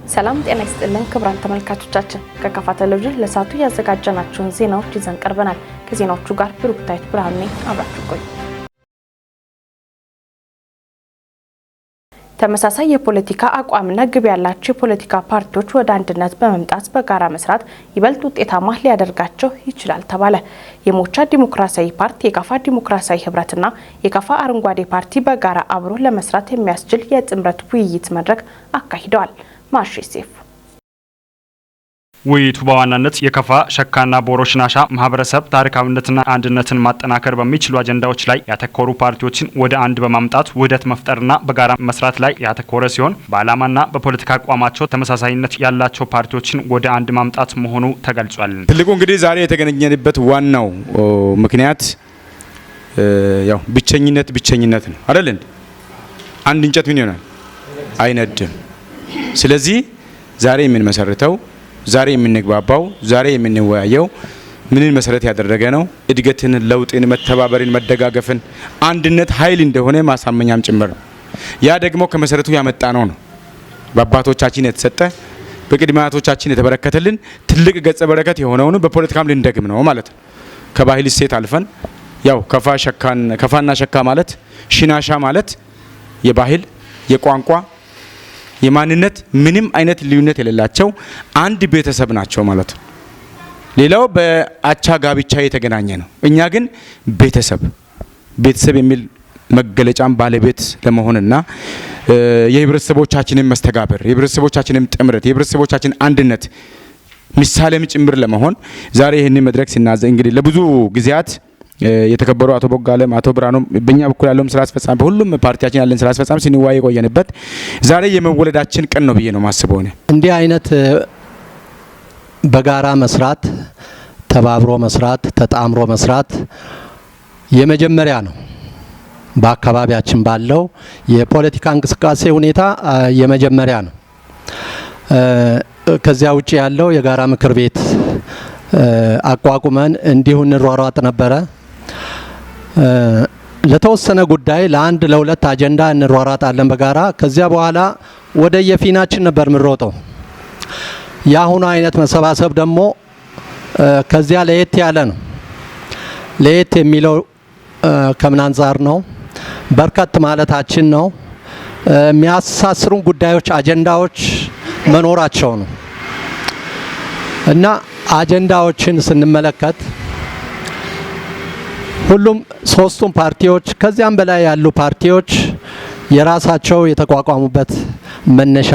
ሰላም ጤና ይስጥልን ክቡራን ተመልካቾቻችን፣ ከካፋ ቴሌቪዥን ለሰዓቱ ያዘጋጀናቸውን ዜናዎች ይዘን ቀርበናል። ከዜናዎቹ ጋር ብሩክታዊት ብርሃኑ ነኝ። አብራችሁ ቆዩ። ተመሳሳይ የፖለቲካ አቋምና ግብ ያላቸው የፖለቲካ ፓርቲዎች ወደ አንድነት በመምጣት በጋራ መስራት ይበልጥ ውጤታማ ሊያደርጋቸው ይችላል ተባለ። የሞቻ ዲሞክራሲያዊ ፓርቲ፣ የካፋ ዲሞክራሲያዊ ህብረትና የካፋ አረንጓዴ ፓርቲ በጋራ አብሮ ለመስራት የሚያስችል የጥምረት ውይይት መድረክ አካሂደዋል። ማርሽ ሴፍ። ውይይቱ በዋናነት የከፋ፣ ሸካና ቦሮ ሽናሻ ማህበረሰብ ታሪካዊነትና አንድነትን ማጠናከር በሚችሉ አጀንዳዎች ላይ ያተኮሩ ፓርቲዎችን ወደ አንድ በማምጣት ውህደት መፍጠርና በጋራ መስራት ላይ ያተኮረ ሲሆን፣ በዓላማና በፖለቲካ አቋማቸው ተመሳሳይነት ያላቸው ፓርቲዎችን ወደ አንድ ማምጣት መሆኑ ተገልጿል። ትልቁ እንግዲህ ዛሬ የተገናኘንበት ዋናው ምክንያት ያው ብቸኝነት ብቸኝነት ነው አይደል እንዴ? አንድ እንጨት ምን ይሆናል? አይነድም። ስለዚህ ዛሬ የምንመሰርተው፣ ዛሬ የምንግባባው፣ ዛሬ የምንወያየው ምንን መሰረት ያደረገ ነው? እድገትን፣ ለውጥን፣ መተባበርን፣ መደጋገፍን፣ አንድነት ኃይል እንደሆነ ማሳመኛም ጭምር ነው። ያ ደግሞ ከመሰረቱ ያመጣ ነው ነው በአባቶቻችን የተሰጠ፣ በቅድመ አያቶቻችን የተበረከተልን ትልቅ ገጸ በረከት የሆነውን በፖለቲካም ልንደግም ነው ማለት ነው። ከባህል እሴት አልፈን ያው ከፋ ሸካን ከፋና ሸካ ማለት፣ ሽናሻ ማለት የባህል፣ የቋንቋ፣ የማንነት ምንም አይነት ልዩነት የሌላቸው አንድ ቤተሰብ ናቸው ማለት ነው። ሌላው በአቻ ጋብቻ የተገናኘ ነው። እኛ ግን ቤተሰብ ቤተሰብ የሚል መገለጫም ባለቤት ለመሆንና የህብረተሰቦቻችንን መስተጋብር፣ የህብረተሰቦቻችንን ጥምረት፣ የህብረተሰቦቻችን አንድነት ምሳሌም ጭምር ለመሆን ዛሬ ይህንን መድረክ ሲናዘ እንግዲህ ለብዙ ጊዜያት የተከበሩ አቶ ቦጋለም፣ አቶ ብርሃኑም፣ በእኛ በኩል ያለውም ስራ አስፈጻሚ፣ በሁሉም ፓርቲያችን ያለን ስራ አስፈጻሚ ስንወያይ የቆየንበት ዛሬ የመወለዳችን ቀን ነው ብዬ ነው ማስበው። እኔ እንዲህ አይነት በጋራ መስራት፣ ተባብሮ መስራት፣ ተጣምሮ መስራት የመጀመሪያ ነው። በአካባቢያችን ባለው የፖለቲካ እንቅስቃሴ ሁኔታ የመጀመሪያ ነው። ከዚያ ውጭ ያለው የጋራ ምክር ቤት አቋቁመን እንዲሁ እንሯሯጥ ነበረ። ለተወሰነ ጉዳይ ለአንድ ለሁለት አጀንዳ እንሯሯጣለን በጋራ። ከዚያ በኋላ ወደ የፊናችን ነበር የምንሮጠው። የአሁኑ አይነት መሰባሰብ ደግሞ ከዚያ ለየት ያለ ነው። ለየት የሚለው ከምን አንጻር ነው? በርከት ማለታችን ነው። የሚያሳስሩን ጉዳዮች፣ አጀንዳዎች መኖራቸው ነው። እና አጀንዳዎችን ስንመለከት ሁሉም ሶስቱም ፓርቲዎች ከዚያም በላይ ያሉ ፓርቲዎች የራሳቸው የተቋቋሙበት መነሻ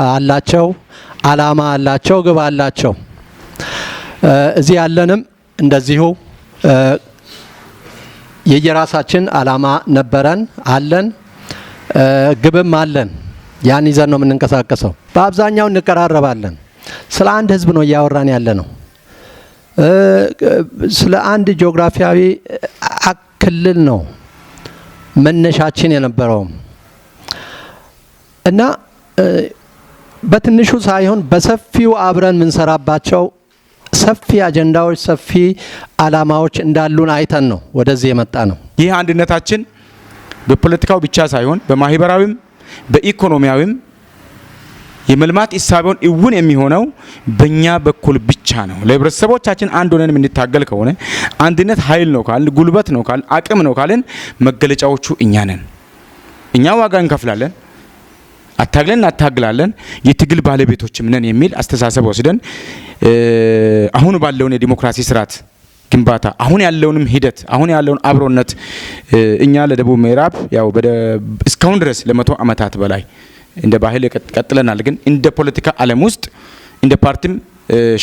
አላቸው፣ አላማ አላቸው፣ ግብ አላቸው። እዚህ ያለንም እንደዚሁ የየራሳችን አላማ ነበረን፣ አለን፣ ግብም አለን። ያን ይዘን ነው የምንንቀሳቀሰው። በአብዛኛው እንቀራረባለን። ስለ አንድ ህዝብ ነው እያወራን ያለ ነው። ስለ አንድ ጂኦግራፊያዊ ክልል ነው መነሻችን የነበረውም። እና በትንሹ ሳይሆን በሰፊው አብረን የምንሰራባቸው ሰፊ አጀንዳዎች፣ ሰፊ አላማዎች እንዳሉን አይተን ነው ወደዚህ የመጣ ነው። ይህ አንድነታችን በፖለቲካው ብቻ ሳይሆን በማህበራዊም በኢኮኖሚያዊም የመልማት እሳቤውን እውን የሚሆነው በእኛ በኩል ብቻ ነው። ለህብረተሰቦቻችን አንድ ሆነን የምንታገል ከሆነ፣ አንድነት ኃይል ነው ካልን፣ ጉልበት ነው ካልን፣ አቅም ነው ካልን መገለጫዎቹ እኛ ነን። እኛ ዋጋ እንከፍላለን፣ አታግለን እናታግላለን፣ የትግል ባለቤቶችም ነን የሚል አስተሳሰብ ወስደን አሁን ባለውን የዲሞክራሲ ስርዓት ግንባታ፣ አሁን ያለውንም ሂደት፣ አሁን ያለውን አብሮነት እኛ ለደቡብ ምዕራብ ያው እስካሁን ድረስ ለ100 ዓመታት በላይ እንደ ባህል ቀጥለናል። ግን እንደ ፖለቲካ ዓለም ውስጥ እንደ ፓርቲም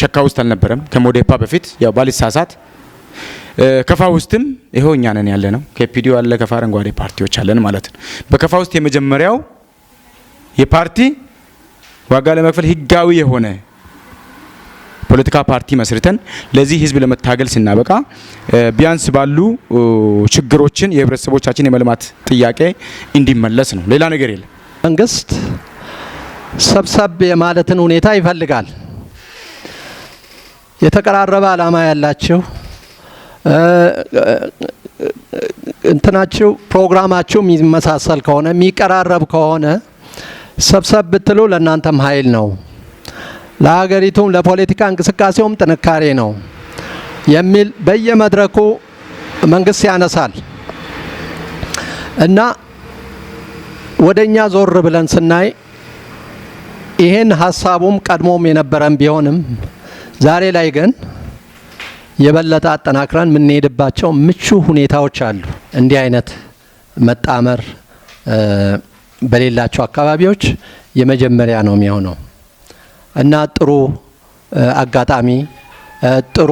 ሸካ ውስጥ አልነበረም ከሞዴፓ በፊት፣ ያው ባልሳሳት ከፋ ውስጥም ይኸው እኛ ነን ያለ ነው። ከፒዲዮ አለ፣ ከፋ አረንጓዴ ፓርቲዎች አለን ማለት ነው። በከፋ ውስጥ የመጀመሪያው የፓርቲ ዋጋ ለመክፈል ህጋዊ የሆነ ፖለቲካ ፓርቲ መስርተን ለዚህ ህዝብ ለመታገል ስናበቃ ቢያንስ ባሉ ችግሮችን የህብረተሰቦቻችን የመልማት ጥያቄ እንዲመለስ ነው። ሌላ ነገር የለም። መንግስት ሰብሰብ የማለትን ሁኔታ ይፈልጋል። የተቀራረበ አላማ ያላችሁ፣ እንትናችሁ ፕሮግራማችሁ የሚመሳሰል ከሆነ፣ የሚቀራረብ ከሆነ ሰብሰብ ብትሉ ለእናንተም ኃይል ነው። ለሀገሪቱም ለፖለቲካ እንቅስቃሴውም ጥንካሬ ነው የሚል በየመድረኩ መንግስት ያነሳል። እና ወደኛ ዞር ብለን ስናይ ይሄን ሀሳቡም ቀድሞም የነበረን ቢሆንም ዛሬ ላይ ግን የበለጠ አጠናክረን የምንሄድባቸው ምቹ ሁኔታዎች አሉ። እንዲህ አይነት መጣመር በሌላቸው አካባቢዎች የመጀመሪያ ነው የሚሆነው እና ጥሩ አጋጣሚ፣ ጥሩ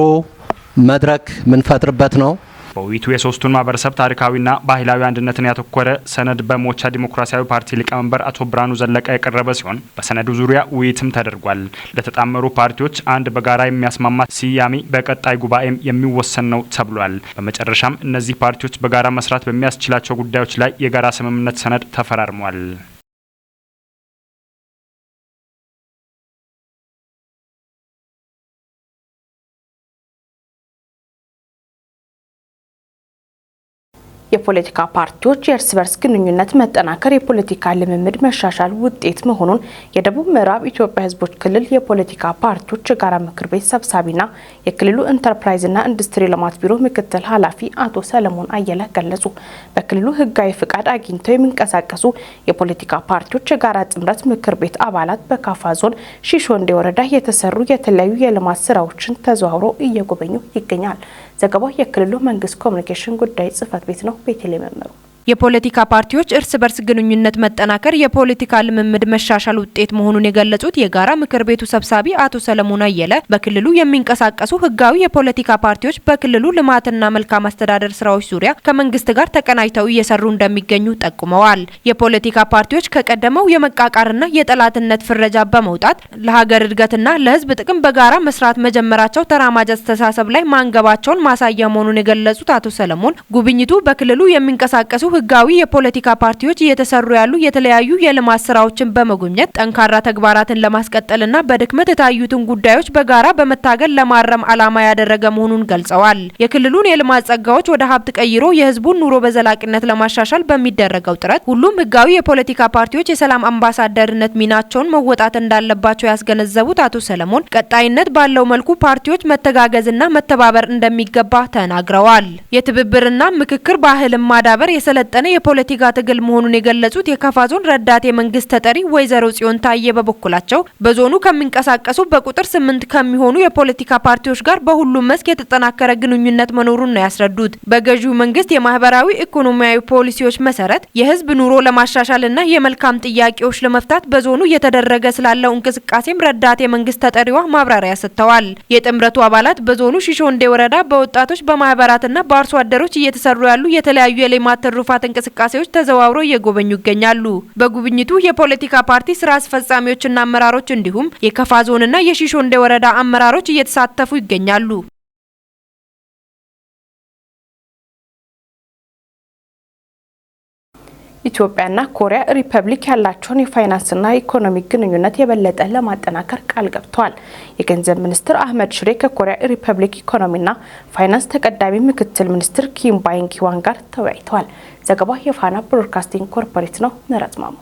መድረክ የምንፈጥርበት ነው። በውይይቱ የሶስቱን ማህበረሰብ ታሪካዊና ባህላዊ አንድነትን ያተኮረ ሰነድ በሞቻ ዲሞክራሲያዊ ፓርቲ ሊቀመንበር አቶ ብርሃኑ ዘለቀ የቀረበ ሲሆን በሰነዱ ዙሪያ ውይይትም ተደርጓል። ለተጣመሩ ፓርቲዎች አንድ በጋራ የሚያስማማ ስያሜ በቀጣይ ጉባኤም የሚወሰን ነው ተብሏል። በመጨረሻም እነዚህ ፓርቲዎች በጋራ መስራት በሚያስችላቸው ጉዳዮች ላይ የጋራ ስምምነት ሰነድ ተፈራርሟል። የፖለቲካ ፓርቲዎች የእርስ በርስ ግንኙነት መጠናከር የፖለቲካ ልምምድ መሻሻል ውጤት መሆኑን የደቡብ ምዕራብ ኢትዮጵያ ሕዝቦች ክልል የፖለቲካ ፓርቲዎች የጋራ ምክር ቤት ሰብሳቢና የክልሉ ኢንተርፕራይዝና ኢንዱስትሪ ልማት ቢሮ ምክትል ኃላፊ አቶ ሰለሞን አየለ ገለጹ። በክልሉ ሕጋዊ ፍቃድ አግኝተው የሚንቀሳቀሱ የፖለቲካ ፓርቲዎች የጋራ ጥምረት ምክር ቤት አባላት በካፋ ዞን ሺሾንዴ ወረዳ የተሰሩ የተለያዩ የልማት ስራዎችን ተዘዋውሮ እየጎበኙ ይገኛል። ዘገባው የክልሉ መንግስት ኮሚኒኬሽን ጉዳይ ጽህፈት ቤት ነው። ቤተልሔም መመሩ። የፖለቲካ ፓርቲዎች እርስ በርስ ግንኙነት መጠናከር የፖለቲካ ልምምድ መሻሻል ውጤት መሆኑን የገለጹት የጋራ ምክር ቤቱ ሰብሳቢ አቶ ሰለሞን አየለ፣ በክልሉ የሚንቀሳቀሱ ህጋዊ የፖለቲካ ፓርቲዎች በክልሉ ልማትና መልካም አስተዳደር ስራዎች ዙሪያ ከመንግስት ጋር ተቀናጅተው እየሰሩ እንደሚገኙ ጠቁመዋል። የፖለቲካ ፓርቲዎች ከቀደመው የመቃቃርና የጠላትነት ፍረጃ በመውጣት ለሀገር እድገትና ለህዝብ ጥቅም በጋራ መስራት መጀመራቸው ተራማጅ አስተሳሰብ ላይ ማንገባቸውን ማሳያ መሆኑን የገለጹት አቶ ሰለሞን፣ ጉብኝቱ በክልሉ የሚንቀሳቀሱ ህጋዊ የፖለቲካ ፓርቲዎች እየተሰሩ ያሉ የተለያዩ የልማት ስራዎችን በመጎብኘት ጠንካራ ተግባራትን ለማስቀጠልና በድክመት የታዩትን ጉዳዮች በጋራ በመታገል ለማረም ዓላማ ያደረገ መሆኑን ገልጸዋል። የክልሉን የልማት ጸጋዎች ወደ ሀብት ቀይሮ የህዝቡን ኑሮ በዘላቂነት ለማሻሻል በሚደረገው ጥረት ሁሉም ህጋዊ የፖለቲካ ፓርቲዎች የሰላም አምባሳደርነት ሚናቸውን መወጣት እንዳለባቸው ያስገነዘቡት አቶ ሰለሞን፣ ቀጣይነት ባለው መልኩ ፓርቲዎች መተጋገዝና መተባበር እንደሚገባ ተናግረዋል። የትብብርና ምክክር ባህልን ማዳበር የሰለጠነ የፖለቲካ ትግል መሆኑን የገለጹት የካፋ ዞን ረዳት የመንግስት ተጠሪ ወይዘሮ ጽዮን ታዬ በበኩላቸው፣ በዞኑ ከሚንቀሳቀሱ በቁጥር 8 ከሚሆኑ የፖለቲካ ፓርቲዎች ጋር በሁሉም መስክ የተጠናከረ ግንኙነት መኖሩን ነው ያስረዱት። በገዢው መንግስት የማህበራዊ ኢኮኖሚያዊ ፖሊሲዎች መሰረት የህዝብ ኑሮ ለማሻሻልና የመልካም ጥያቄዎች ለመፍታት በዞኑ እየተደረገ ስላለው እንቅስቃሴም ረዳት የመንግስት ተጠሪዋ ማብራሪያ ሰጥተዋል። የጥምረቱ አባላት በዞኑ ሺሾንዴ ወረዳ በወጣቶች፣ በማህበራትና በአርሶ አደሮች እየተሰሩ ያሉ የተለያዩ የሌማት ትሩፋት እንቅስቃሴዎች ተዘዋውረው እየጎበኙ ይገኛሉ። በጉብኝቱ የፖለቲካ ፓርቲ ስራ አስፈጻሚዎችና አመራሮች እንዲሁም የከፋ ዞንና የሺሾንዴ ወረዳ አመራሮች እየተሳተፉ ይገኛሉ። ኢትዮጵያና ኮሪያ ሪፐብሊክ ያላቸውን የፋይናንስና ኢኮኖሚ ግንኙነት የበለጠ ለማጠናከር ቃል ገብተዋል። የገንዘብ ሚኒስትር አህመድ ሽሬ ከኮሪያ ሪፐብሊክ ኢኮኖሚና ፋይናንስ ተቀዳሚ ምክትል ሚኒስትር ኪም ባይንግ ሂዋን ጋር ተወያይተዋል። ዘገባው የፋና ብሮድካስቲንግ ኮርፖሬት ነው። ምህረት ማሙ።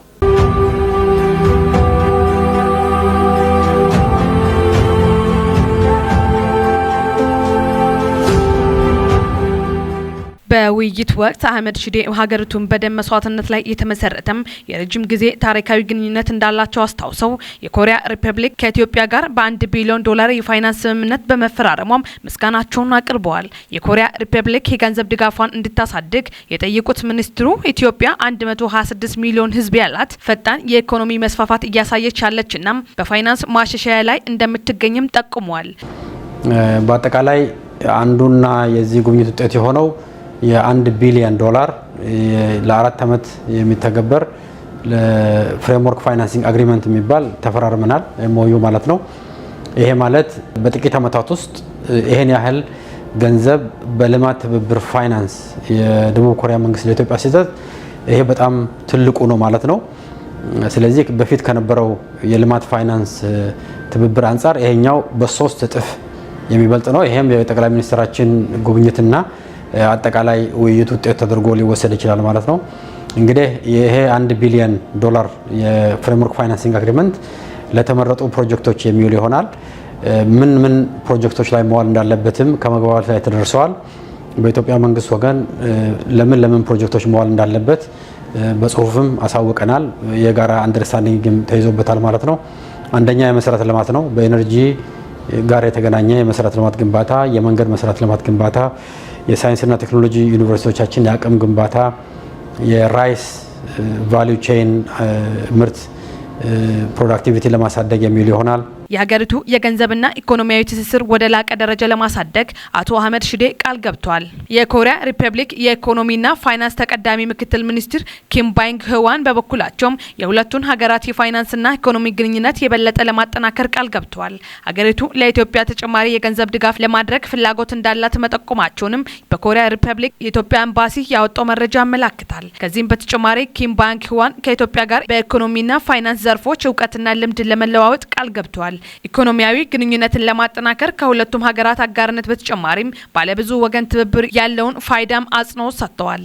በውይይት ወቅት አህመድ ሺዴ ሀገሪቱን በደም መስዋዕትነት ላይ የተመሰረተም የረጅም ጊዜ ታሪካዊ ግንኙነት እንዳላቸው አስታውሰው፣ የኮሪያ ሪፐብሊክ ከኢትዮጵያ ጋር በ1 ቢሊዮን ዶላር የፋይናንስ ስምምነት በመፈራረሟም ምስጋናቸውን አቅርበዋል። የኮሪያ ሪፐብሊክ የገንዘብ ድጋፏን እንድታሳድግ የጠየቁት ሚኒስትሩ፣ ኢትዮጵያ 126 ሚሊዮን ሕዝብ ያላት፣ ፈጣን የኢኮኖሚ መስፋፋት እያሳየች ያለችና በፋይናንስ ማሻሻያ ላይ እንደምትገኝም ጠቁመዋል። በአጠቃላይ አንዱና የዚህ ጉብኝት ውጤት የሆነው የ1 ቢሊዮን ዶላር ለ4 ዓመት የሚተገበር framework financing agreement የሚባል ተፈራርመናል፣ MOU ማለት ነው። ይሄ ማለት በጥቂት ዓመታት ውስጥ ይሄን ያህል ገንዘብ በልማት ትብብር ፋይናንስ የደቡብ ኮሪያ መንግስት ለኢትዮጵያ ሲሰጥ ይሄ በጣም ትልቁ ነው ማለት ነው። ስለዚህ በፊት ከነበረው የልማት ፋይናንስ ትብብር አንጻር ይሄኛው በ3 እጥፍ የሚበልጥ ነው። ይሄም የጠቅላይ ሚኒስትራችን ጉብኝትና አጠቃላይ ውይይት ውጤት ተደርጎ ሊወሰድ ይችላል ማለት ነው። እንግዲህ ይሄ 1 ቢሊዮን ዶላር የ framework financing agreement ለተመረጡ ፕሮጀክቶች የሚውል ይሆናል። ምን ምን ፕሮጀክቶች ላይ መዋል እንዳለበትም ከመግባባት ላይ ተደርሰዋል። በኢትዮጵያ መንግስት ወገን ለምን ለምን ፕሮጀክቶች መዋል እንዳለበት በጽሁፍም አሳውቀናል። የጋራ understanding ም ተይዞበታል ማለት ነው። አንደኛ የመሰረተ ልማት ነው። በ energy ጋር የተገናኘ የመሰረተ ልማት ግንባታ፣ የመንገድ መሰረተ ልማት ግንባታ፣ የሳይንስና ቴክኖሎጂ ዩኒቨርሲቲዎቻችን የአቅም ግንባታ፣ የ rice value chain ምርት productivity ለማሳደግ የሚውል ይሆናል። የሀገሪቱ የገንዘብና ኢኮኖሚያዊ ትስስር ወደ ላቀ ደረጃ ለማሳደግ አቶ አህመድ ሽዴ ቃል ገብተዋል። የኮሪያ ሪፐብሊክ የኢኮኖሚና ፋይናንስ ተቀዳሚ ምክትል ሚኒስትር ኪም ባንግ ህዋን በበኩላቸውም የሁለቱን ሀገራት የፋይናንስና ኢኮኖሚ ግንኙነት የበለጠ ለማጠናከር ቃል ገብተዋል። ሀገሪቱ ለኢትዮጵያ ተጨማሪ የገንዘብ ድጋፍ ለማድረግ ፍላጎት እንዳላት መጠቆማቸውንም በኮሪያ ሪፐብሊክ የኢትዮጵያ ኤምባሲ ያወጣው መረጃ ያመላክታል። ከዚህም በተጨማሪ ኪም ባንግ ህዋን ከኢትዮጵያ ጋር በኢኮኖሚና ፋይናንስ ዘርፎች እውቀትና ልምድ ለመለዋወጥ ቃል ገብተዋል። ኢኮኖሚያዊ ግንኙነትን ለማጠናከር ከሁለቱም ሀገራት አጋርነት በተጨማሪም ባለብዙ ወገን ትብብር ያለውን ፋይዳም አጽንኦት ሰጥተዋል።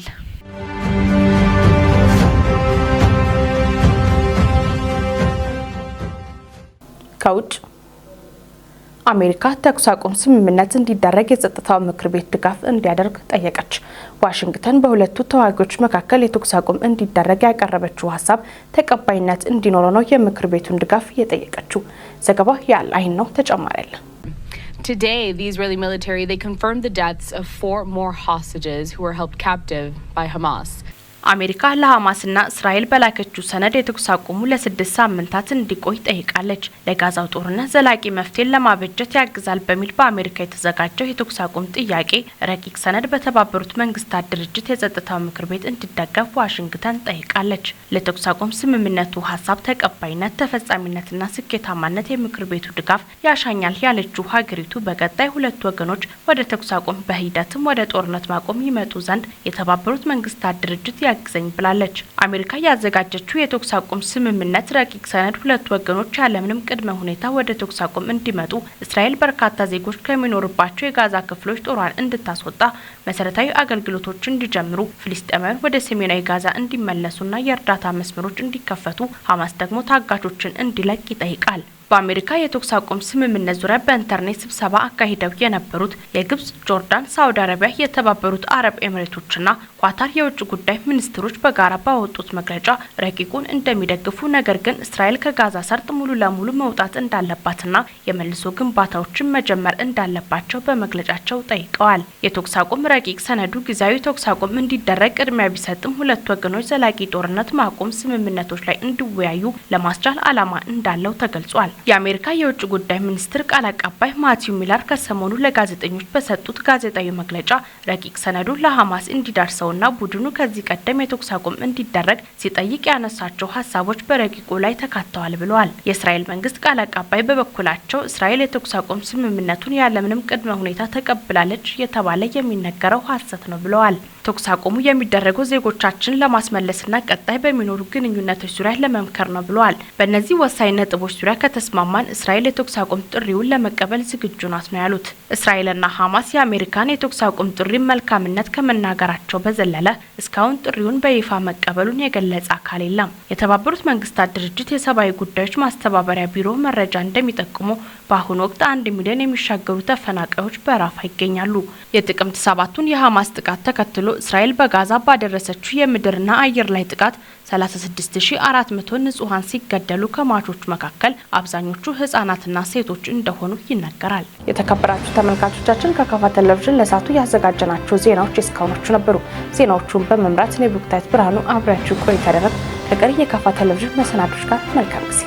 ከውጭ አሜሪካ ተኩስ አቁም ስምምነት እንዲደረግ የጸጥታው ምክር ቤት ድጋፍ እንዲያደርግ ጠየቀች። ዋሽንግተን በሁለቱ ተዋጊዎች መካከል የተኩስ አቁም እንዲደረግ ያቀረበችው ሀሳብ ተቀባይነት እንዲኖረው ነው የምክር ቤቱን ድጋፍ የጠየቀችው። ዘገባው የአል አይን ነው። ተጨማሪ አለ። Today, the Israeli military, they confirmed the deaths of 4 more hostages who were held captive by Hamas. አሜሪካ ለሐማስና እስራኤል በላከችው ሰነድ የተኩስ አቁሙ ለ6 ሳምንታት እንዲቆይ ጠይቃለች። ለጋዛው ጦርነት ዘላቂ መፍትሄን ለማበጀት ያግዛል በሚል በአሜሪካ የተዘጋጀው የተኩስ አቁም ጥያቄ ረቂቅ ሰነድ በተባበሩት መንግስታት ድርጅት የጸጥታው ምክር ቤት እንዲደገፍ ዋሽንግተን ጠይቃለች። ለተኩስ አቁም ስምምነቱ ሀሳብ ተቀባይነት፣ ተፈጻሚነትና ስኬታማነት የምክር ቤቱ ድጋፍ ያሻኛል ያለችው ሀገሪቱ በቀጣይ ሁለቱ ወገኖች ወደ ተኩስ አቁም በሂደትም ወደ ጦርነት ማቆም ይመጡ ዘንድ የተባበሩት መንግስታት ድርጅት ያግዘኝ ብላለች። አሜሪካ ያዘጋጀችው የተኩስ አቁም ስምምነት ረቂቅ ሰነድ ሁለቱ ወገኖች ያለምንም ቅድመ ሁኔታ ወደ ተኩስ አቁም እንዲመጡ፣ እስራኤል በርካታ ዜጎች ከሚኖሩባቸው የጋዛ ክፍሎች ጦሯን እንድታስወጣ፣ መሰረታዊ አገልግሎቶች እንዲጀምሩ፣ ፍልስጤማውያን ወደ ሰሜናዊ ጋዛ እንዲመለሱና የእርዳታ መስመሮች እንዲከፈቱ፣ ሐማስ ደግሞ ታጋቾችን እንዲለቅ ይጠይቃል። በአሜሪካ የተኩስ አቁም ስምምነት ዙሪያ በኢንተርኔት ስብሰባ አካሂደው የነበሩት የግብጽ፣ ጆርዳን፣ ሳውዲ አረቢያ፣ የተባበሩት አረብ ኤሚሬቶችና ኳታር የውጭ ጉዳይ ሚኒስትሮች በጋራ ባወጡት መግለጫ ረቂቁን እንደሚደግፉ፣ ነገር ግን እስራኤል ከጋዛ ሰርጥ ሙሉ ለሙሉ መውጣት እንዳለባትና የመልሶ ግንባታዎችን መጀመር እንዳለባቸው በመግለጫቸው ጠይቀዋል። የተኩስ አቁም ረቂቅ ሰነዱ ጊዜያዊ ተኩስ አቁም እንዲደረግ ቅድሚያ ቢሰጥም ሁለቱ ወገኖች ዘላቂ ጦርነት ማቆም ስምምነቶች ላይ እንዲወያዩ ለማስቻል ዓላማ እንዳለው ተገልጿል። የአሜሪካ የውጭ ጉዳይ ሚኒስትር ቃል አቀባይ ማቲው ሚላር ከሰሞኑ ለጋዜጠኞች በሰጡት ጋዜጣዊ መግለጫ ረቂቅ ሰነዱ ለሐማስ እንዲደርሰውና ቡድኑ ከዚህ ቀደም የተኩስ አቁም እንዲደረግ ሲጠይቅ ያነሳቸው ሀሳቦች በረቂቁ ላይ ተካተዋል ብለዋል። የእስራኤል መንግስት ቃል አቀባይ በበኩላቸው እስራኤል የተኩስ አቁም ስምምነቱን ያለምንም ቅድመ ሁኔታ ተቀብላለች የተባለ የሚነገረው ሀሰት ነው ብለዋል። ተኩስ አቁሙ የሚደረገው ዜጎቻችንን ለማስመለስና ቀጣይ በሚኖሩ ግንኙነቶች ዙሪያ ለመምከር ነው ብለዋል። በእነዚህ ወሳኝ ነጥቦች ዙሪያ ከተስማማን እስራኤል የተኩስ አቁም ጥሪውን ለመቀበል ዝግጁ ናት ነው ያሉት። እስራኤልና ሐማስ የአሜሪካን የተኩስ አቁም ጥሪ መልካምነት ከመናገራቸው በዘለለ እስካሁን ጥሪውን በይፋ መቀበሉን የገለጸ አካል የለም። የተባበሩት መንግስታት ድርጅት የሰብአዊ ጉዳዮች ማስተባበሪያ ቢሮ መረጃ እንደሚጠቁሙ በአሁኑ ወቅት 1 ሚሊዮን የሚሻገሩ ተፈናቃዮች በራፋ ይገኛሉ። የጥቅምት 7ቱን የሐማስ ጥቃት ተከትሎ እስራኤል በጋዛ ባደረሰችው የምድርና አየር ላይ ጥቃት 36,400 ንጹሃን ሲገደሉ ከሟቾች መካከል አብዛኞቹ ህጻናትና ሴቶች እንደሆኑ ይነገራል። የተከበራችሁ ተመልካቾቻችን ከካፋ ቴሌቪዥን ለሰዓቱ ያዘጋጀናቸው ዜናዎች እስካሁኖቹ ነበሩ። ዜናዎቹን በመምራት እኔ ብሩክታይት ብርሃኑ አብሬያችሁ ቆይታ ያደረግኩ። ከቀሪ የካፋ ቴሌቪዥን መሰናዶች ጋር መልካም ጊዜ።